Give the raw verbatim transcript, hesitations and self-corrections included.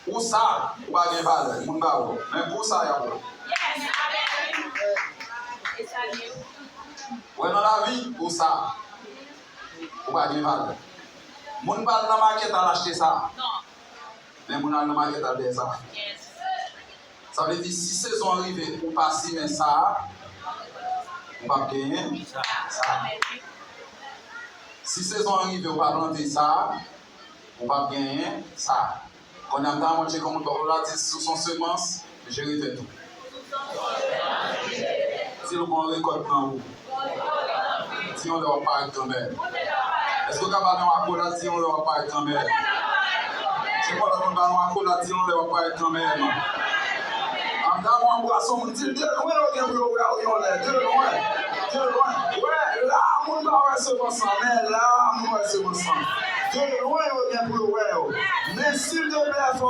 Ou sa, ou pa gen valè. Moun ba ou. Men pou sa y ap wè. Wè nan lavi, ou sa, ou pa gen valè. Moun pa al nan makèt al achte sa. Men moun al nan makèt al bèy sa. Sa vle di, si sezon an rive, ou pa simen sa, ou p ap genyen sa. Si sezon an rive, ou pa plante sa, ou p ap genyen sa. Kounye a, m ta renmen wè kòman w la di, sou son semans, jere tèt ou. Di l gon rekòt nan ou. Di yon lè w ap parèt kanmenm. Èske w ka ba l yon akolad, di yon lè w ap parèt kanmenm? Se pa lòt moun ba l yon akolad, di yon lè w ap parèt kanmenm. An ta mwen anbrase yon moun, di l de lwen yo gen pou yo wè w yon lè, de lwen, de lwen. Wè, la moun pa wè semans lan, men la moun wè semans lan. De lwen yo gen pou yo wè w. Men silteplè, fò